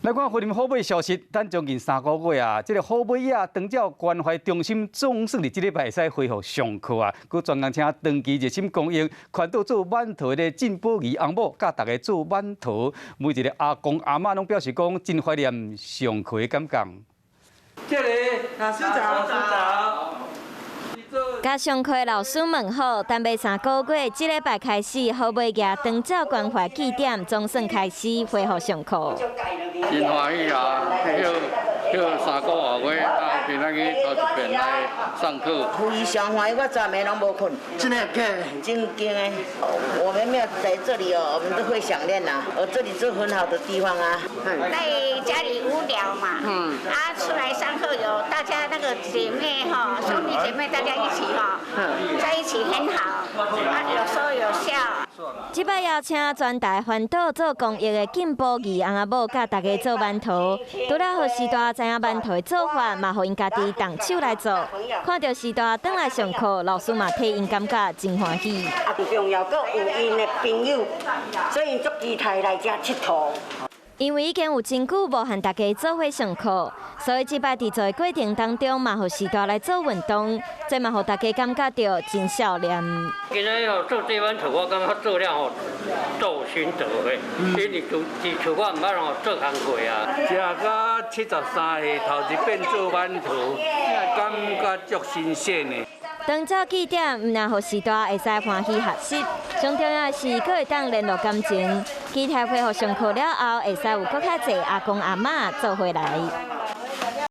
來看雲林好尾消息，等將近3個月啊，這个好尾仔長照關懷中心總算佇這禮拜會使恢復上課啊！閣專工請長期熱心公益、環島做饅頭的靳寶儀翁某教大家做饅頭，每一个阿公阿嬤攏表示講真懷念上課的感覺。這个老師早，老師早。共上課的老師問好，等欲3個月，這禮拜開始，好尾蜈長照關懷據點總算開始恢復上課。真歡喜啊！歇3個外月，啊，今仔日頭一遍來上課。非常歡喜，我昨暝攏無睏。真的假的？真經的。我們沒有在這裡哦，我們都會想念吶。我這裡是很好的地方啊。在家裡無聊嘛，啊，出來上課有大家那個姐妹哈，兄弟姐妹大家一起哈，在一起很好，啊，有說有笑。這擺邀請全台環島做公益的靳寶儀翁仔某教大家做饅頭，除了予序大知影饅頭的做法，嘛予𪜶家己動手來做。看著序大轉來上課，老師嘛替𪜶感覺真歡喜。啊，最重要，閣有𪜶的朋友，所以𪜶足期待來遮𨑨迌。因為已經有真久無和大家做伙上課，所以這擺佇做的過程當中，嘛予序大來做運動，這嘛予大家感覺著真少年。今仔日吼做這饅頭，我感覺做了吼足有心得的，因為厝佇厝我毋捌吼做工過啊。食到73歲，頭一遍做饅頭，感覺足新鮮的。長照據點毋但予序大會使歡喜學習，上重要的是閣會當聯絡感情。期待恢復上課了後，會使有閣較濟阿公阿嬤做伙來。